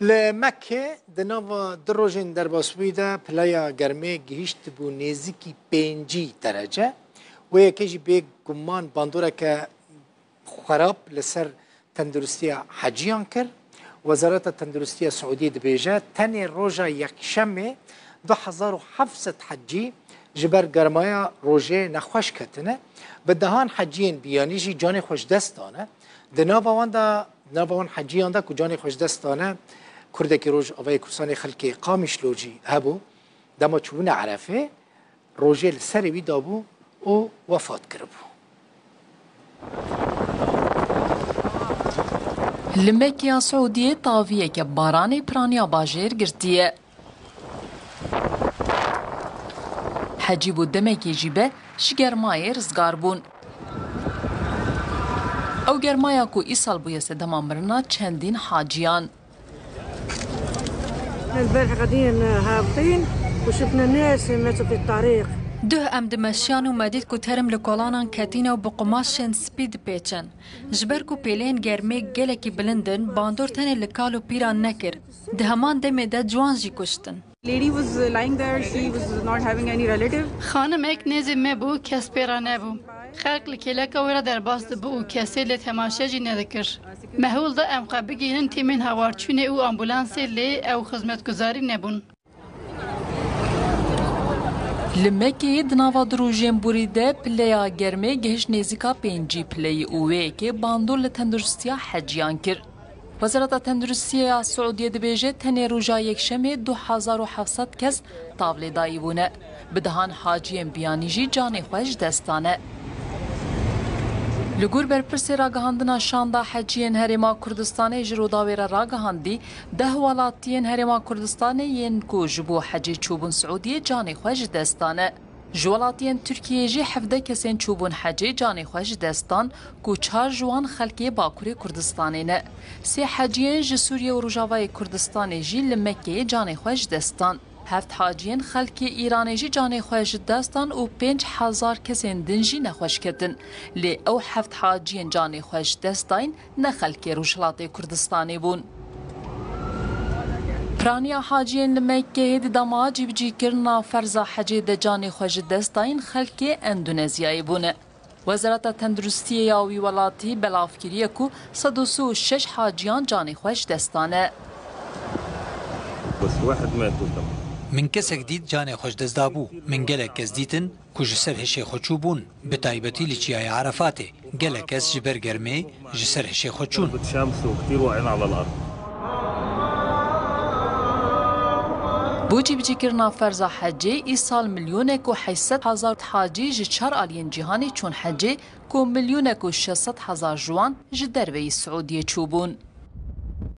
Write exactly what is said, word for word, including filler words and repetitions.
Li Mekke di nava du rojên derbasbûyî de pileya germê gihîştibû nêzîkî pêncî derece. Wê yekê jî bê guman bandoreke xerab li ser tenduristiya heciyan kir. Wezareta Tenduristiya Siûdiyê dibêje, tenê roja Yekşemê du hezar û heft sed hecî ji ber germaya rojê nexweş ketine. Bi dehan heciyên biyanî jî canê xwe ji dest dane. Di nava wan de, di nava wan heciyan de ku canê xwe ji dest dane, Kurdekî Rojavayê Kurdistanê xelkê Qamişlo jî hebû. Dema çûbûne Erefê, rojê li serê wî dabû û wefat kiribû. Li Mekkeya Siûdiyê taviyeke baranê piraniya bajêr girtiye. Hecî bû demekê jî be ji germayê rizgar bûn. Ew germaya ku îsal bûye sedema mirina çendîn haciyan. البارح قاعدين هابطين وشفنا ناس ماتوا في الطريق. Duh em dimeşiyan û me dît ku terim li kolanan ketîne û bi qumaşên spî dipêçin. Ji ber ku pêleyên germê gelekî bilind in, bandor tenê li kal û pîran nekir. Di heman demê de ciwan jî kuştin. Lady was, uh, lying there, she was not having any relative. Xanimek nêzê me bû, kes pê re nebû. Xelk li kêleka wê re derbas dibû û kesê lê temaşe jî nedikir. Mehûl da em xwe bigihînin tîmên hawarçûnê û ambulansê, lê ew xizmetguzarî nebûn. Li Mekkeyê di nava du rojên borî de pileya germê gihişt nêzîka pêncî pileyî û wê yekê bandor li tenduristiya heciyan kir. Wezareta Tenduristiyê ya Siûdiyê dibêje, tenê roja Yekşemê du hezar û heft sed kes tavlêdayî bûne. Bi dehan haciyên biyanî jî canê xwe ji dest dane. Li gor berpirsê ragihandina şanda heciyên Herêma Kurdistanê ji Rûdawê re ragihandî, deh welatiyên Herêma Kurdistanê yên ku ji bo hecê çûbûn Siûdiyê canê xwe ji dest dane. Ji welatiyên Tirkiyeyê jî hevdeh kesên çûbûn hecê canê xwe ji dest dan, ku çar ji wan xelkê Bakurê Kurdistanê ne. Sê heciyên ji Sûriye û Rojavayê Kurdistanê jî li Mekkeyê canê xwe ji dest dan. Heft haciyên xelkê Îranê jî canê xwe ji dest dan û pênc hezar kesên din jî nexweş ketin. Lê ew heft haciyên canê xwe ji dest dayîn ne xelkê Rojhilatê Kurdistanê bûn. Piraniya haciyên li Mekkeyê di dema cîbicîkirina ferza hecê de canê xwe ji dest dayîn xelkê Endonezyayê bûne. Wezareta Tenduristiyê ya wî welatî belav kiriye ku sed û sî û şeş haciyan canê xwe ji dest dane. بس واحد مات وتم. Min kesek dît canê xwe ji dest dabû. Min gelek kes dîtin ku ji ser hişê xwe çûbûn, bi taybetî li çiyayê Erefatê. Gelek kes ji ber germê ji ser hişê xwe çûn. شمس وكتير واقعين على الأرض. Bo cîbicîkirina ferza hecê, îsal milyonek û heyşt sed hezar hacî ji çar aliyên cîhanê çûn hecê, ku milyonek û şeş sed hezar ji wan ji derveyî Siûdiyê çûbûn.